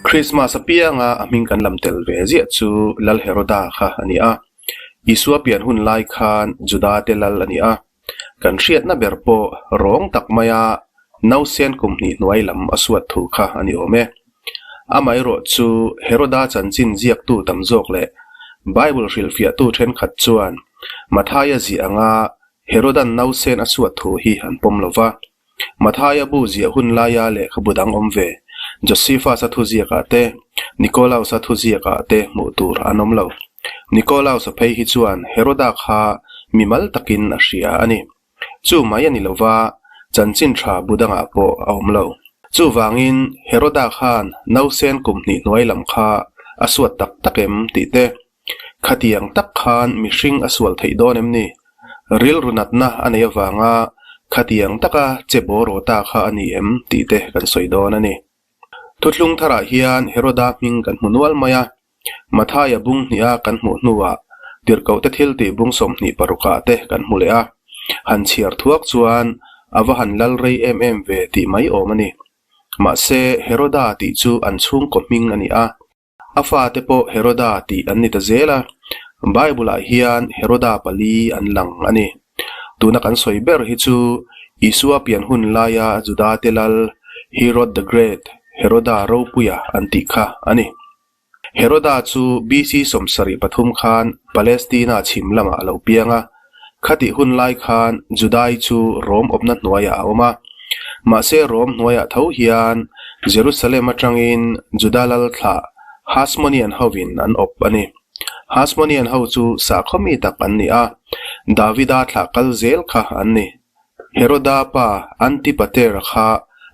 Krismas apianga a hming kan lam tel ve ziah chu Lal Heroda kha a ni a. Isua pian hun lai khan Juda te lal a ni a. Kan hriatna ber pawh rawng tak maia nausen kum hnih hnuai lam a suat thu kha a ni awm e. Amaherawh chu Heroda chanchin ziaktu tam zawk leh Bible hrilhfiahtu thenkhat chuan Mathaia ziah anga Herodan nausen a suat thu hi an pawm lo va. Mathaia bu ziah hun laia lehkhabu dang awm ve, Josephus-a thuziakah te, Nikolaus-a thuziakah te hmuh tur an awm lo. Nikolaus-a phei hi chuan Heroda kha mimal takin a hria a ni. Chu mai a ni lo va, chanchin tha bu dangah pawh a awm lo. Chuvangin Heroda khan nausen kum hnih hnuai lam kha a suat tak tak em tih te, Khatiang tak khan mihring a sual theih dawn em ni? Rilru natna a nei avanga khatiang taka che bawraw ta kha a ni em tih te kan sawi dawn a ni. Thuthlung tharah hian Heroda hming kan hmu nual mai a, Mathaia bung hniha kan hmuh hnuah tirhkohte thiltih bung 26ah te kan hmu leh a, han chhiar thuak chuan a va han lal rei em em ve tih mai awm a ni. Mahse, Heroda tih chu an chhungkaw hming a ni a. A fate pawh Heroda tih an ni ta zel a, Bible-ah hian Heroda pali an lang a ni. Tuna kan sawi ber hi chu Isua pian hun laia Judate lal Herod the Great, Heroda ropuia an tih kha a ni. Heroda chu BC 73 khan Palestina chhim lamah a lo piang a, Khatih hun lai khan Judai chu Rom awpna hnuaiah a awm a. Mahse Rom hnuaiah tho hian Jerusalem atangin Juda lal thlah Hasmonian hovin an awp a ni. Hasmonian ho chu sakhaw mi tak an ni a, Davida thlah kal zel kha an ni. Heroda pa Antipater-a kha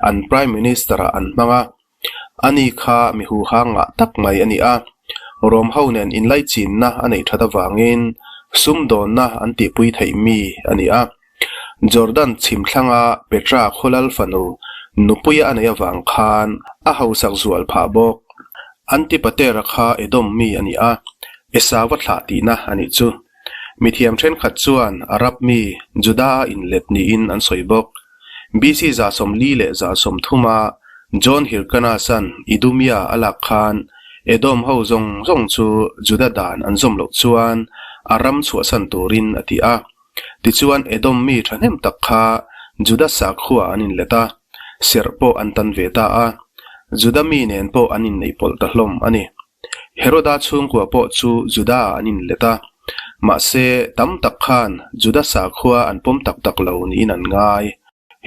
an Prime Minister-ah an hmang a, Ani kha mi huha ngah tak mai a ni a, Rom ho nen inlaichinna a neih that avangin sumdawnna an tihpui theih mi a ni a. Jordan chhim thlanga Petra khawlal fanu nupuia a neih avang khan a hausak zual phah bawk. Antipater-a kha Edom mi a ni a, Esau-a thlah tihna a nih chu. Mithiam thenkhat chuan Arab mi Juda-a inlet niin an sawi bawk. BC 43 a John Hyrcanus-a'n Idumea a lak khan Edom ho zawng zawng chu Juda dan an zawm loh chuan a ram chhuahsan turin a ti a. Tichuan Edom mi thahnem tak kha Juda sakhua an inlet a, serh pawh an tan ve ta a. Juda mi nen pawh an inneihpawlh ta hlawm a ni. Heroda chhungkua pawh chu Juda an inlet a, mahse tam tak khan Juda sakhua an pawm tak tak lo niin an ngai.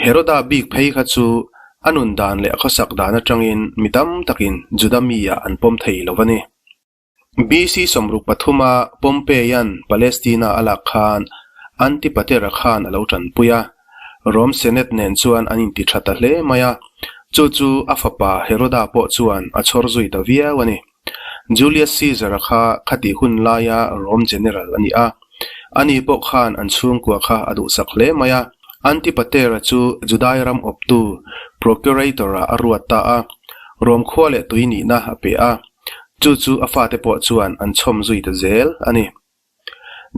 Heroda bik phei kha chu a nun dan leh a khawsak dan atangin mi tam takin Juda mi-ah an pawm thei lo a ni. BC 63 a Pompeian Palestina a lak khan Antipatera khan a lo tanpui a. Rom Senate nen chuan an inti tha ta hle mai a, chu chu a fapa Heroda pawh chuan a chhawr zui ta viau a ni. Julius Caesar-a kha khatih hun laia Rom General a ni a, ani pawh khan an chhungkua kha a duhsak hle mai a. Antipater-a chu Judai ram awptu Procurator-ah a ruat ta a, Rom khua leh tui nihna a pe a, chu chu a fate pawh chuan an chhawm zui ta zel a ni.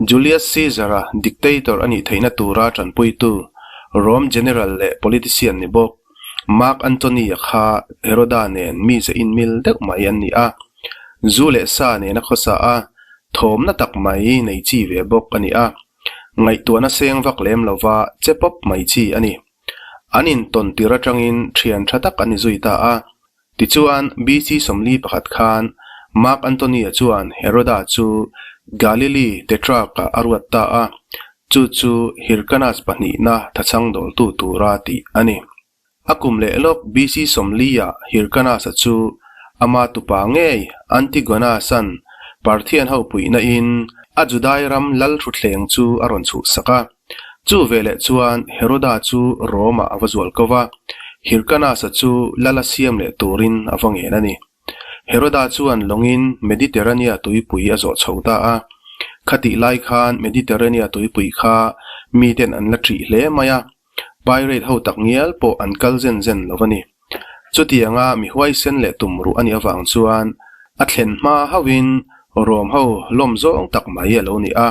Julius Caesar-a dictator a nih theihna tura tanpuitu Rome general leh politician ni bawk Mark Antony-a kha Heroda nen mi ze inmil deuh mai an ni a. Zu leh sa nena khawsa a, thawmna tak mai nei chi ve bawk a ni a. Ngaihtuahna seng vak lem lova che pawp mai chi a ni. An intawn tir atangin thian tha tak an ni zui ta a. Tichuan, BC 41 khan Mark Antony-a chuan Heroda chu Galilee Tetrarch-ah a ruat ta a, chu chu Hyrcanus pahnihna thachhang dawltu tura tih a ni. A kum leh lawk BC 40-ah Hyrcanus-a chu ama tupa ngei Antigonus-a'n Parthian ho puihna-in a Judai ram lal thuthleng chu a rawn chhuhsak a. Chu veleh chuan Heroda chu Rome-ah a va zual ko va, Hyrcanus-a chu lal a siam leh turin a va ngen a ni. Heroda chuan lawngin Mediterranea tuipui a zawh chho ta a. Khatih lai khan Mediterranea tuipui kha miten an la ṭih hle mai a, pirate ho tak ngial pawh an kal zen zen lo a ni. Chutianga mi huaisen leh tum ruh a nih avang chuan a thlen hma hauhin Rome ho lawm zawng tak mai a lo ni a.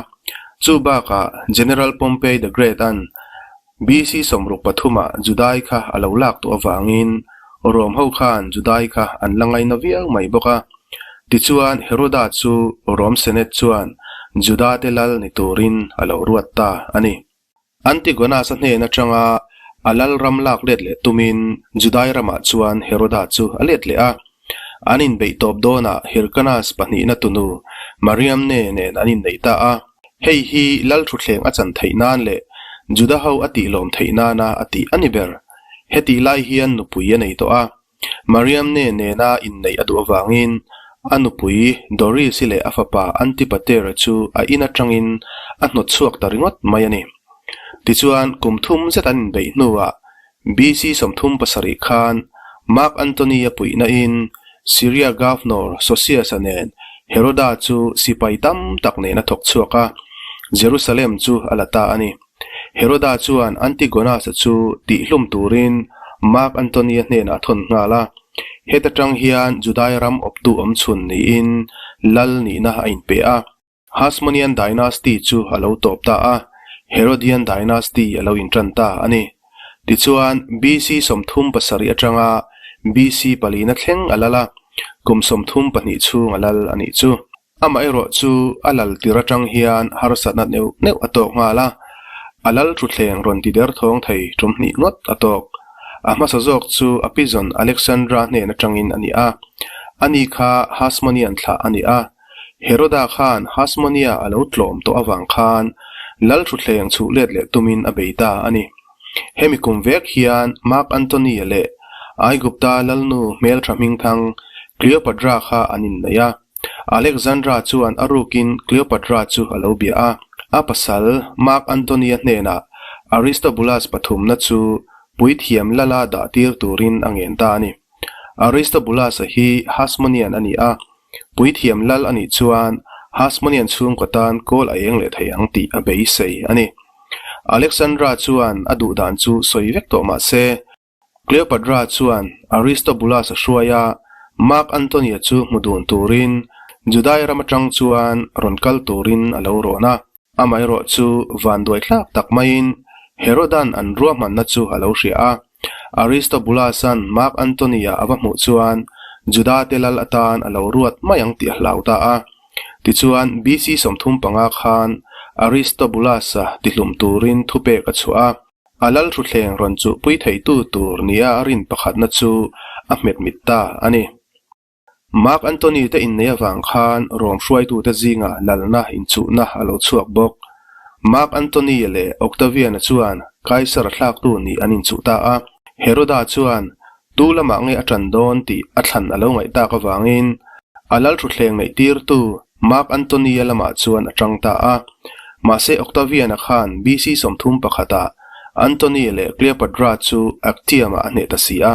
Chu bakah General Pompey the Great-a'n BC 63 ah Judai kha a lo lak tawh avangin Rom ho khan Judai kha an la ngaina viau mai bawk a. Tichuan Heroda chu Rom Senate chuan Judate lal ni turin a lo ruat ta a ni. Antigonus-a hnen atanga a lal ram lak let leh tumin Judai ramah chuan Heroda chu a let leh a. An inbeih tawp dawnah Hyrcanus pahnihna tunu Mariamne nen an inneih ta a. Hei hi lal thutthleng a chan theih nan leh Juda ho a tihlawm theih nana a tih a ni ber. Hetih lai hian nupui a nei tawh a. Mariamne nena inneih a duh avangin a nupui Doris-i leh a fapa Antipater-a chu a in atangin a hnawt chhuak ta ringawt mai a ni. Tichuan, kum thum zet an inbeih hnuah BC 37 khan Mark Antony-a puihnain Syria Governor Sosias-a nen Heroda chu sipai tam tak nen a thawk chhuak a, Jerusalem chu a la ta a ni. Heroda chuan Antigonus-a chu tihhlum turin Mark Antony-a hnenah a thawn nghal a. Heta tang hian Judai ram awptu awmchhun niin lal nihna a inpe a. Hasmonean Dynasty chu a lo tawp ta a, Herodian Dynasty a lo intan ta a ni. Tichuan, BC 37 atanga BC palina thleng a lal a, kum 32 chhung a lal a nih chu. Amaherawh chu a lal tir atang hian harsatna neuh neuh a tawk nghal a, a lal thuthleng rawn ti der thawng thei tum hnih ngawt a tawk. A hmasa zawk chu a pizawn Alexandra hnen atangin a ni a, ani kha Hasmonean thlah a ni a. Heroda khan Hasmonea a lo tlawm tawh avang khan lal thuthleng chhuh let leh tumin a bei ta a ni. Hemi kum vek hian Mark Antony-a leh Aigupta lalnu hmeltha hmingthang Cleopatra kha an inneih a. Alexandra chuan a rukin Cleopatra chu a lo bia a. A pasal Mark Antony-a hnenah Aristobulus pathumna chu puithiam lala dah tir turin a ngen ta a ni. Aristobulus-a hi Hasmonean a ni a, puithiam lal a nih chuan Hasmonean chhungkaw tan kawl a eng leh thei ang tih a beisei a ni. Alexandra chuan a duh dan chu sawi vek tawh mah se, Cleopatra chuan Aristobulus a hruai a, Mark Antony-a chu hmu dun turin Judai ram atang chuan rawn kal turin a lo rawn a. Amaherawh chu vanduai thlak tak maiin Herodan an ruahmanna chu a lo hria a. Aristobulus-a'n Mark Antony-a a va hmuh chuan Juda-te lal atan a lo ruat mai ang tih a hlau ta a. Tichuan, BC 35 khan Aristobulus-a tihlum turin thupek a chhuah a. A lal thuthleng rawn chuhpui theitu tur nia a rin pakhatna chu a hmet mit ta a ni. Mark Antony te inneih avang khan Rom hruaitute zingah lalna inchuhna a lo chhuak bawk. Mark Antony leh Octavian-a chuan Kaisar thlaktu nih an inchuh ta a. Heroda chuan tu lamah nge a ṭan dawn tih a thlan a lo ngaih tak avangin a lal thuthleng neihtirtu Mark Antony-a lamah chuan a ṭang ta a. Mahse Octavian-a khan BC 31 ah Antony leh Cleopatra chu Actium-ah a hneh ta si a.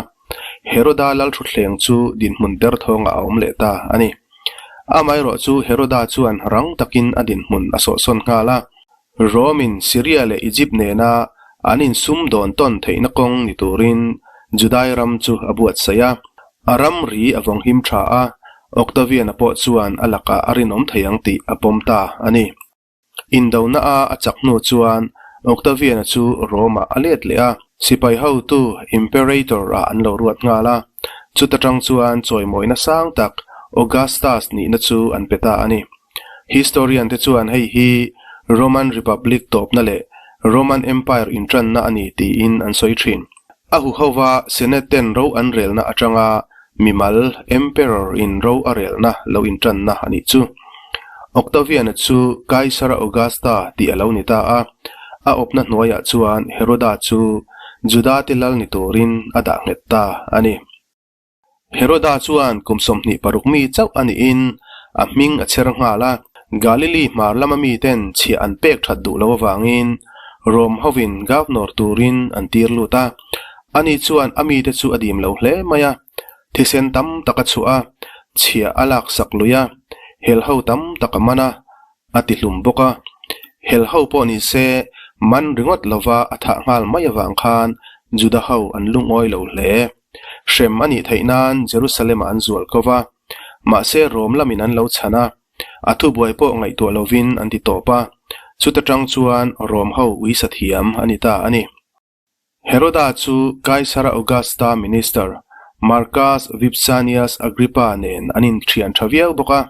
Heroda lal thuthleng chu dinhmun derthawngah a awm leh ta a ni. Amaherawh chu Heroda chuan rang takin a dinhmun a sawhsawn nghal a. Rome-in Syria leh Egypt nena an insum dawn tawn theihna kawng ni turin Judai ram chu a buatsaih a. A ramri a vawng him tha a, Octavian-a pawh chuan a lakah a rinawm thei ang tih a pawm ta a ni. Indona a a chak hnu chuan Octavian-a chu Rome-ah a let leh a, sipai hotu Imperator-ah an lo ruat nghal a, chuta tang chuan chawimawina sang tak Augustus nihna chu an pe ta a ni. Historian te chuan hei hi Roman Republic tawpna leh Roman Empire intanna a ni tiin an sawi thin. A huhova Senate ten ro an relna atanga Mimal Emperor in ro a relna lo intanna a nih chu. Octavian-a chu Kaisara Augusta tih a lo ni ta a, a awpna hnuaiah chuan Heroda chu Juda-te lal ni turin a dah nghet ta a ni. Heroda chuan kum 26 mi chauh a niin a hming a chher nghal a, Galili hmar lama miten chhiah an pek that duh lo avangin Rom hovin Governor turin an tir lut a, Ani chuan a mite chu a dim lo hle mai a, thisen tam tak a chhuah a, chhiah a lak sak lui a, hel ho tam tak a man a, a ti hlum bawk a. Hel ho pawh ni se, man ringawt lova a thah nghal mai avang khan Juda ho an lungawi lo hle. Hrem a nih theih nan Jerusalem-ah an zual ko va, mahse Rom lamin an lo chhan a, a thubuai pawh ngaihtuah lovin an ti tawp a, chuta tang chuan Rom ho uisa thiam a ni ta a ni. Heroda chu Kaisara Augusta minister, Marcus Vipsanius Agrippa nen an inthian tha viau bawk a,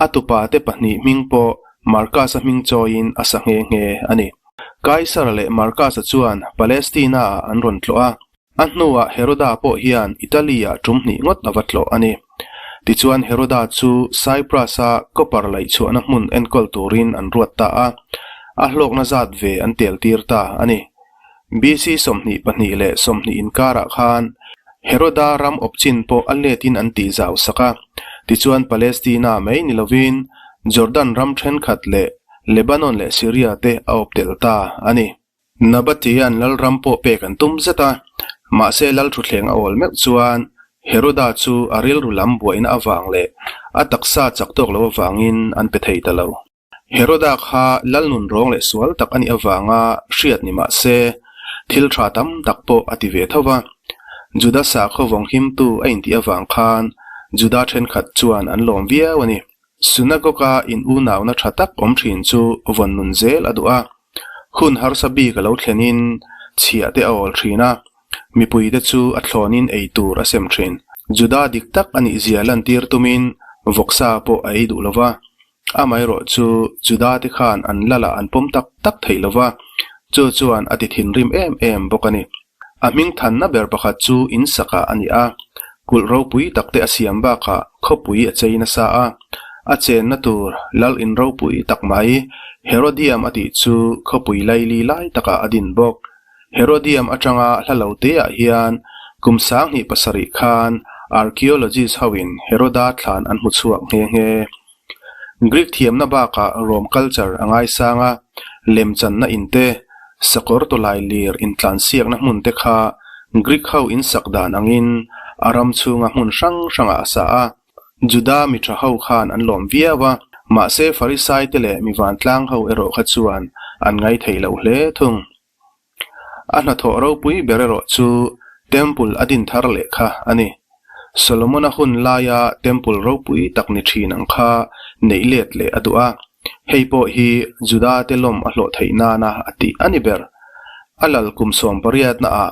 a tupate pahnih hming pawh Marcus-a hming chawiin a sa nghe nghe a ni. Kaisara leh Marcus-a chuan Palestina-ah an rawn tlawh a, a hnuah Heroda pawh hian Italy-ah tum hnih ngawt a va tlawh a ni. Tichuan Heroda chu Cyprus-a copper laihchhuahna hmun enkawl turin an ruat ta a, a hlawkna zat ve an tel tir ta a ni. BC 22 leh 20 inkarah khan Heroda ram awp chin pawh a letin an tih zau sak a, tichuan Palestina mai ni lovin Jordan ram thenkhat leh Lebanon leh Syria te a awp tel ta a ni. Nabatian lalram pawh pek an tum zet a, mahse lal thutthleng a awl meuh chuan Heroda chu a rilru lam buaina avang leh a taksa chak tawk lo avangin an pe thei ta lo. Heroda kha lal nun rawng leh sual tak a nih avanga hriat ni mah se, thil tha tam tak pawh a ti ve tho va. Juda sakhaw vawng himtu a intih avang khan Juda thenkhat chuan an lawm viau a ni. Synagogue-a in unauna tha tak awm thin chu vawn nun zel a duh a. Hun harsa bik a lo thlenin chhiah te a awl thin a, mipuite chu a thlawnin ei tur a sem thin. Juda dik tak a nih zia lantir tumin vawksa pawh a ei duh lo va. Amaherawh chu Juda te khan an lala an pawm tak tak theih lo va, chu chuan a ti thinrim em em bawk a ni. A hming thanna ber pakhat chu in sakah a ni a, kulh ropui tak te a siam bakah khawpui a chei nasa a, a chenna tur lal in ropui tak mai Herodium a tih chu khawpui laili lai takah a din bawk. Herodium atanga hla lo teah hian kum 27 khan archaeologist hoin Heroda thlan an hmu chhuak nghe nghe. Greek thiamna bakah Rome culture a ngaisang a, lemchanna in te, sakawr tawlai lir intlansiakna hmun te kha Greek ho insak dan angin a ram chhunga hmun hrang hrangah a sa a. Juda mi tha ho khan an lawm viau a, mahse Farisai te leh mi vantlang ho erawh kha chuan an ngaithei lo hle thung. A hnathawh ropui ber erawh chu Temple a din thar leh kha a ni. Solomon-a hun laia Temple ropui tak ni thin ang kha neih let leh a duh a, hei pawh hi Juda-te lawm a hlawh theih nana a tih a ni ber. A lal kum sawmpariatnaah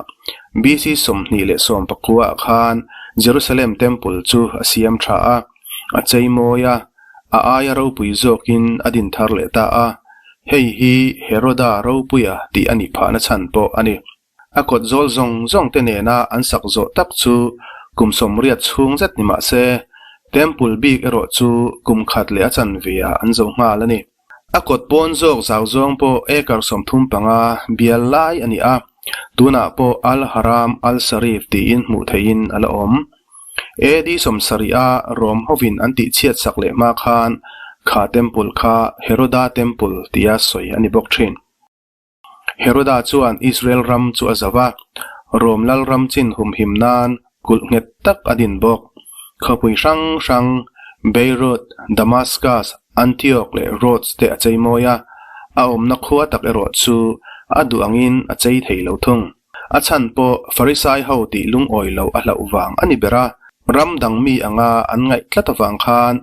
BC 29 ah khan Jerusalem Temple chu a siam tha a, a chei mawi a, a aia ropui zawkin a din thar leh ta a, hei hi Heroda ropuia tih a nih phahna chhan pawh a ni. A kawt zawl zawng zawng te nena an sak zawh tak chu kum 80 chhung zet ni mah se, Temple bik erawh chu kum khat leh a chanve ah an zo nghal a ni. A kawt pawn zawk zau zawng pawh acre 35 bial lai a ni a, tunah pawh Al Haram Al Sharif tiin hmuh theihin a la awm. AD 70 a Rom hovin an tihchhiat sak leh hma khan kha temple kha Heroda Temple tia sawi a ni bawk thin. Heroda chuan Israel ram chu a zauh a, Rom lal ram chin humhim nan kulh nghet tak a din bawk. Khawpui hrang hrang Beirut, Damascus, Antioch leh Rhodes te a chei mawi a, a awmna khua tak erawh chu a duh angin a chei thei lo thung. A chhan pawh Farisai ho tih lungawi loh a hlauh vang a ni ber a, ram dang mi anga an ngaih tlat avang khan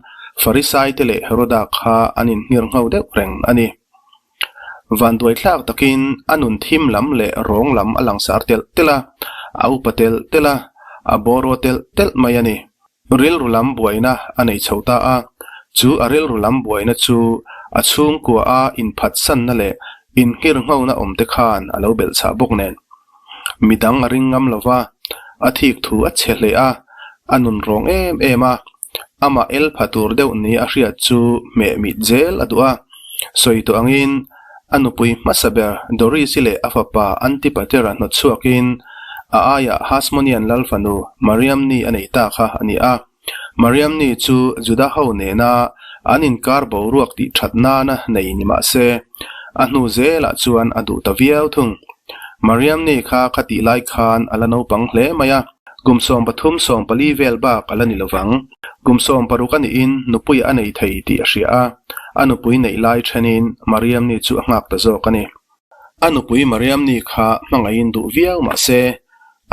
Farisai te leh Heroda kha an inhngir ngho deuh reng a ni. Vanduaithlak takin a nun thim lam leh rawng lam a langsar telh telh a, a upa telh telh a, a bawraw telh telh mai a ni. Rilru lam buaina a nei chho ta a, chu a rilru lam buaina chu a chhungkua a inphatsanna leh innghirnghona awmte khan a lo belhchhah bawk nen. Midang a ring ngam lo va, a thik thu a chhe hle a, a nun rawng em em a, amah el pha tur deuh ni a hriat chu hmeh mit zel a duh a. Sawi tawh angin a nupui hmasa ber Doris-i leh a fapa Antipater-a hnawt chhuakin a aiah Hasmonian lal fanu Mariamni a nei ta kha a ni a. Mariamni chu Juda ho nena an inkar boruak tih that nana nei ni mah se, a hnu zelah chuan a duh ta viau thung. Mariamni kha khatih lai khan a la naupang hle mai a, kum 13 14 vel bak a la ni lovang. Kum 16 a nihin nupui a nei thei tih a hria a, a nupui neih lai thenin Mariamni chu a nghak ta zawk a ni. A nupui Mariamni kha hmangaihin duh viau mah se,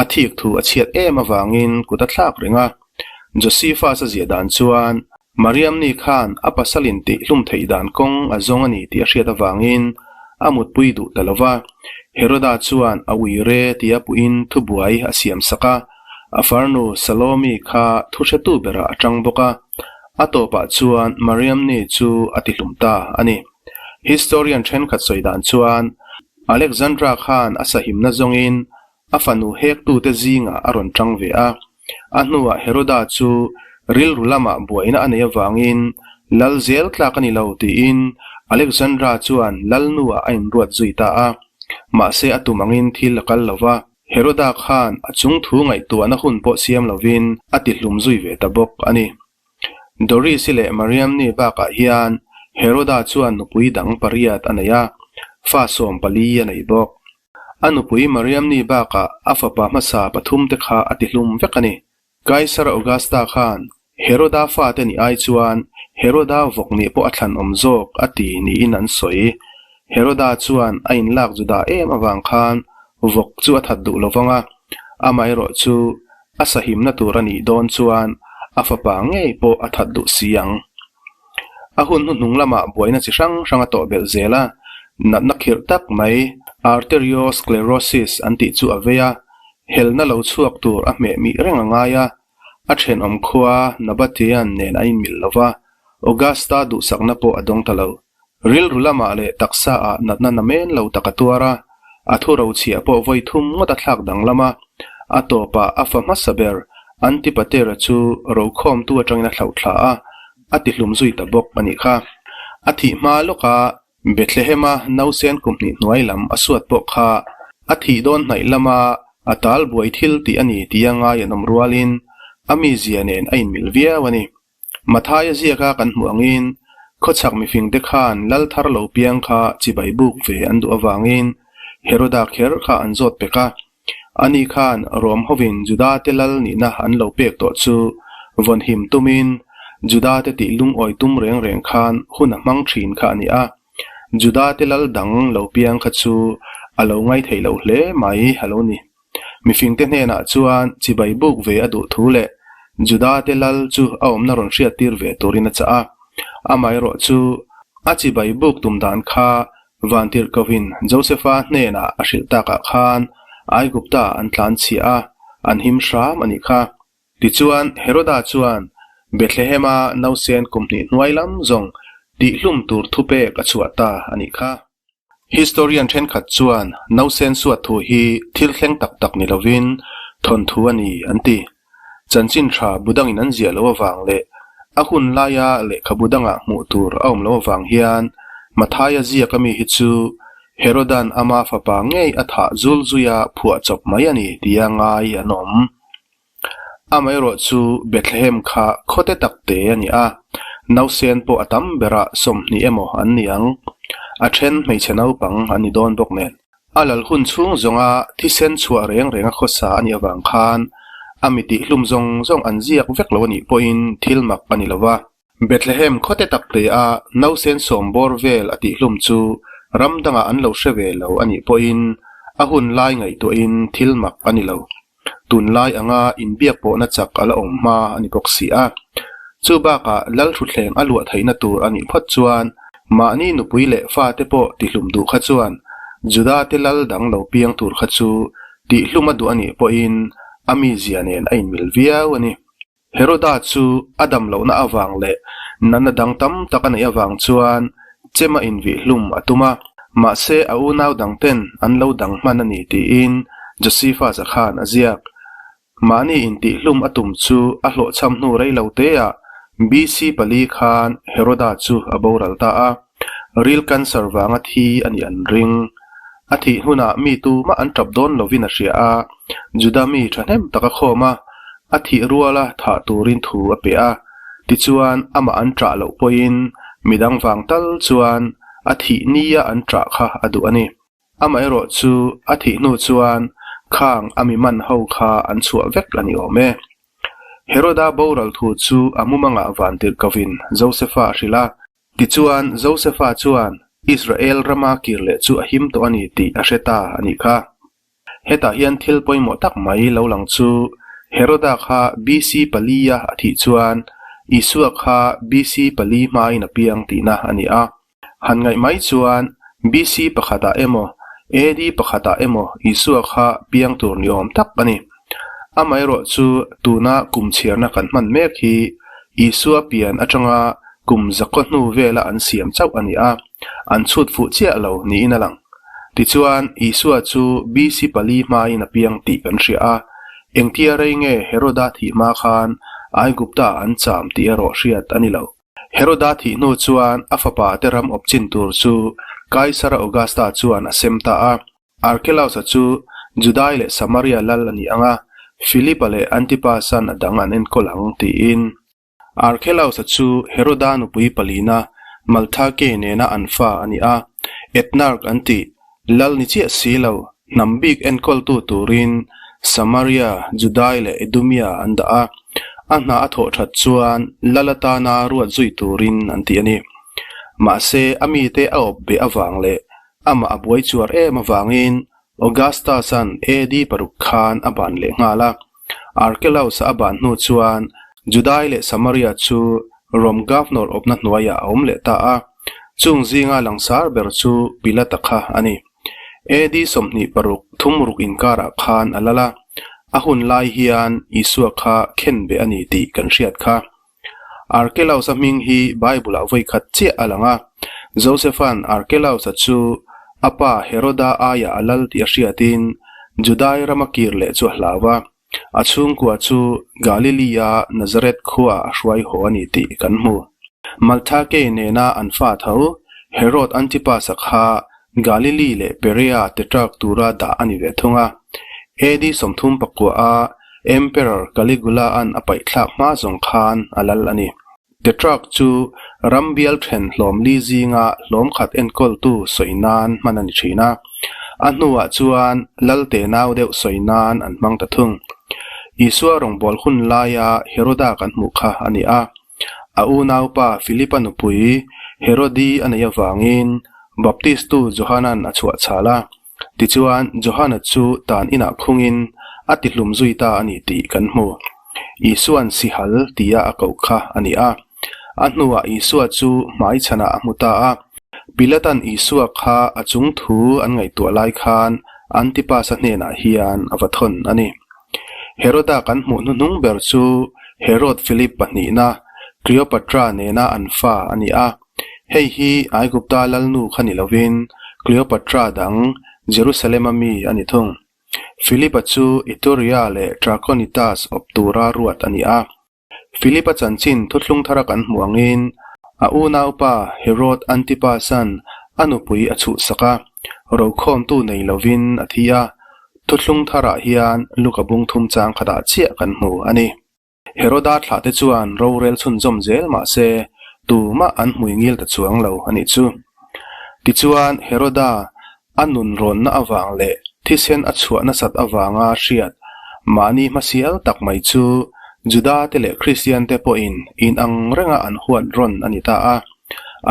a thik thu a chhiat em avangin kut a thlak reng a. Josephus a ziah dan chuan Mariamni khan a pasalin tih hlum theih dan kawng a zawng a ni tih a hriat avangin a mutpui duh ta lo va. Heroda chuan a ui re tia puhin thubuai a siam sak a. A farnu Salomi kha thuhretu berah a tang bawk a, a tawpah chuan Mariamne chu a tihlum ta a ni. Historian thenkhat sawi dan chuan Alexandra khan a sahimna zawngin a fanu hektute zingah a rawn tang ve a. A hnuah Heroda chu rilru lamah buaina a neih avangin lal zel tlak a ni lo tiin Alexandra chuan lalnuah a inruat zui ta a. Mahse a tum angin thil a kal lo va, Heroda khan a chung thu ngaihtuahna hun pawh siam lovin a tihlum zui ve ta bawk a ni. Doris-i leh Mariamni bakah hian Heroda chuan nupui dang pariat a nei a, fa 14 a nei bawk. A nupui Mariamni bakah a fapa hmasa pathumte kha a tihlum vek a ni. Kaisar Augusta khan Heroda fate nih ai chuan Heroda vawk nih pawh a thlan awm zawk a ti niin an sawi. Heroda chuan a inlak Juda em avang khan vawk chu a that duh lo vang a, amaherawh chu a sahimna tur a nih dawn chuan a fapa ngei pawh a that duh si ang. A hun hnuhnung lamah buaina chi hrang hrang a tawh belh zel a, natna khirh tak mai arteriosclerosis an tih chu a vei a, helna lo chhuak tur a hmeh mih reng a ngai a, a thenawm khua Nabatean nen an inmilh lo va, Augusta duhsakna pawh a dawng ta lo. Rilru lamah leh taksa ah natna na men lo tak a tuar a, a thu rochhiah pawh vawi thum ngawt a thlak danglam a, a tawpah a fa hmasa ber Antipater-a chu rokhawmtu atangin a thlauh thla a, a tihlum zui ta bawk a nih kha. A thih hma lawka Bethlehem-a nausen kum hnih hnuai lam a suat pawh kha a thih dawn hnaih lama a tal buai thil tih a ni tia ngai an awm rualin a mizia nen a inmilh viau a ni. Mathaia ziaka kan hmuh angin khawchhak mifingte khan lal thar lo piang kha chibai buk ve an duh avangin Heroda kher kha an zawt pek a. Ani khan Rom hovin Judate lal nihna an lo pek tawh chu vawnhim tumin Judate tih lungawi tum reng reng khan hun a hmang thin kha a ni a. Judate lal dang lo piang kha chu a lo ngaithei lo hle mai a lo ni. Mifingte hnenah chuan chibai buk ve a duh thu leh Judate lal chu a awmna rawn hriattir ve turin a chah a. Amaherawh chu a chibai buk tum dan kha Vantirhkohin Josefa hnenah a hrilh takah khan Aigupta an tlan chhiah a, an him hram a nih kha. Tichuan, Heroda chuan Bethlehema nausen kum hnih hnuai lam zawng tihhlum tur thupek a chhuah ta a nih kha. Historian thenkhat chuan nausen suat thu hi thil thleng tak tak ni lovin thawnthu a ni an ti. Chanchin tha bu dangin an ziah loh avang leh a hun laia lehkhabu dangah hmuh tur a awm loh avang hian Mathaia ziak ami hi chu Herodan ama fapa ngei a thah zul zuia phuah chawp mai a ni tia ngai an awm. Amaherawh chu Bethlehem kha khawte tak te a ni a, nausen pawh a tam berah 20 emaw an ni ang. A then hmeichhe naupang an ni dawn bawk nen. A lal hun chhung zawnga thisen chhuah reng renga khawsa a nih avang khan a mi tihhlum zawng zawng an ziak vek lo a nih pawhin thil mak a ni lo va. Bethlehem khawte tak te a nausen sawm bawr vel a tihhlum chu ram dangah an lo hre ve lo a nih pawhin a hun lai ngaihtuahin thil mak a ni lo. Tunlai anga inbiak pawhna chak a la awm hma a ni bawk si a. Chu bakah lal thutthleng a luah theihna tur a nih phawt chuan mahni nupui leh fate pawh tihlum duh kha chuan Juda te lal dang lo piang tur kha chu tihlum a duh a nih pawhin a mizia nen a inmil viau a ni. Heroda chu a dam lohna avang leh natna dang tam tak a neih avang chuan chem a invihhlum a tum a, mahse a unau dangten an lo dang hman a ni tiin Josephus-a khan a ziak. Mahni intihhlum a tum chu a hlawhchham hnu rei lo teah BC pali khan Heroda chu a boral ta a, ril cancer vanga thi a nih an ring. A thih hunah mi tumah an tap dawn lovin a hria a, Juda mi thahnem tak a khawm a, a thih ruala thah turin thu a pe a. Tichuan, amah an ṭah loh pawhin midang vang tal chuan a thih nia an ṭah kha a duh a ni. Amaherawh chu a thih hnu chuan khang a mi man ho kha an chhuah vek a ni awm e. Heroda boral thu chu a mumangah vantirhkohin Josefa a hrilh a, Tichuan, Josefa chuan Israel rama kir leh chu a him tawh a ni tih a hre ta a nih kha. Hetah hian thil pawimawh tak mai lo lang chu Heroda kha BC palia a thih chuan Isua kha BC pali hmain a piang tihna a ni a. Han ngaih mai chuan BC pakhatah emaw AD pakhatah emaw Isua kha piang tur ni awm tak a ni. Amaherawhchu tuna kum chhiarna kan hman mek hi Isua pian atanga kum zakaw hnu vela an siam chauh a ni a, an chhut fuh chiah lo niin a lang. Tichuan, Isua chu BC pali hmain a piang tih kan hria a, engtia rei nge Heroda thih hma khan Aigupta an cham tih erawh hriat a ni lo. Heroda thih hnu chuan a fapa te ram awp chin tur chu Kaisara Augusta chuan a sem ta a. Archelaus-a chu Judai leh Samaria lal a ni ang a, Philip-a leh Antipas-a'n a dang an enkawl ang, tiin. Archelaus-a chu Heroda nupui palina Malthake nena an fa a ni a, Etnarch an tih, lal ni chiah si lo, hnam bik enkawltu turin Samaria, Judai leh Idumea an dah a, a hna a thawh that chuan lal atana ruat zui turin an ti a ni. Mahse, a mite a awp beh avang leh Amah a buai chuar em avangin Augustus-a'n AD paruk khan a ban leh nghal a. Archelaus-a a ban hnu chuan Judai leh Samaria chu Rom governor awpna hnuaiah a awm leh ta a. Chung zinga langsar ber chu Pilata kha a ni. AD 26 thumruk inkarah khan a lal a, a hun lai hian Isua kha khenbeh a ni tih kan hriat kha. Archelaus-a hming hi Bible-ah vawi khat chiah a lang a. Joseph-a'n Archelaus-a chu a pa Heroda aiah a lal tih a hriatin Judai rama kir leh chu a hlau a. A chhungkua chu Galilee-a Nazareth khuaah a hruai haw a ni tih kan hmu. Malthakei nena an fa tho Herod Antipas-a kha Galilee leh Perea tetrarch tura dah a ni ve thung a. AD 34-a Emperor Caligula-a'n a paihthlak hma zawng khan a lal a ni. Tetrarch chu ram bial then hlawm li zinga hlawm khat enkawltu sawi nan hman a ni thin a. A hnuah chuan lal tenau deuh sawi nan an hmang ta thung. Isua rawngbâwl hun laia Heroda kan hmuh kha a ni a. A unaupa Philipa nupui Herodi a neih avangin Baptistu Johana'n a chhuah chhal a. Tichuan, Johana chu tan inah khungin a tihlum zui ta a ni tih kan hmu. Isua'n sihal tia a koh kha a ni a. A hnuah Isua chu hmaichhanah a hmu ta a. Pilata'n Isua kha a chung thu an ngaihtuah lai khan Antipasa hnenah hian a va thawn a ni. Heroda kan hmuh hnuhnung ber chu Herod Philip pahnihna, Cleopatra nena an fa a ni a. Hei hi Aigupta lalnu kha ni lovin Cleopatra dang Jerusalem-a mi a ni thung. Philip-a chu Iturea leh Trachonitas awp tura ruat a ni a. Philip-a chanchin thuthlung thara kan hmuh angin a unaupa Herod Antipas-a'n a nupui a chhuhsak a, rokhawmtu nei lovin a thi a. Thuthlung tharah hian Luka bung thum chang khatah chiah kan hmu a ni. Heroda thlahte chuan rorel chhunzawm zel mah se tumah an hmui ngil ta chuang lo a nih chu. Tichuan Heroda a nun rawnna avang leh thisen a chhuah nasat avanga hriat mahni hmasial tak mai chu Juda te leh Kristian te pawhin inang renga an huat rawn a ni ta a.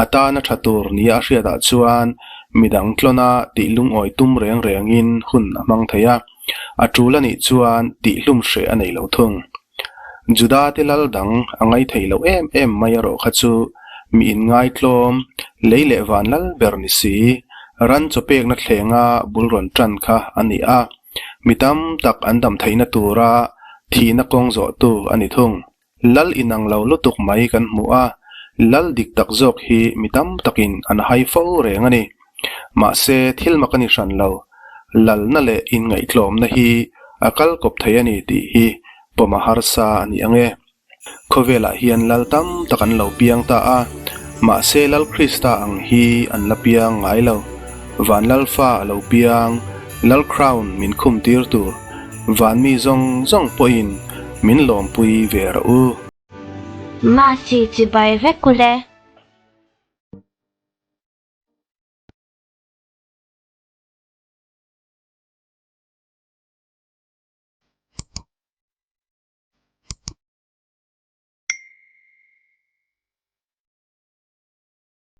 A tana tha tur nia a hriatah chuan midang tlawna tih lungawi tum reng rengin hun a hmang thei a, a tul a nih chuan tihhlum hreh a nei lo thung. Juda te lal dang a ngaithei lo em em mai erawh kha chu mi inngaitlawm, lei leh van lal ber ni si, ran chaw pekna thlenga bul rawn tan kha a ni a, mi tam tak an dam theihna tura thihna kawng zawhtu a ni thung. Lal inang lo lutuk mai kan hmu a, lal dik tak zawk hi mi tam takin an hai fo reng a ni. Mahse, thil mak a ni hran lo. Lalna leh inngaihtlawmna hi a kal kawp thei a ni tih hi pawm a harsa a ni ang e. Khawvelah hian lal tam tak an lo piang ta a, mahse Lal Krista ang hi an la piang ngai lo. Van Lalfa a lo piang, Lal Crown min khum tir tur, van mi zawng zawng pawhin min lawmpui ve rawh u. Masi chibai vek ule.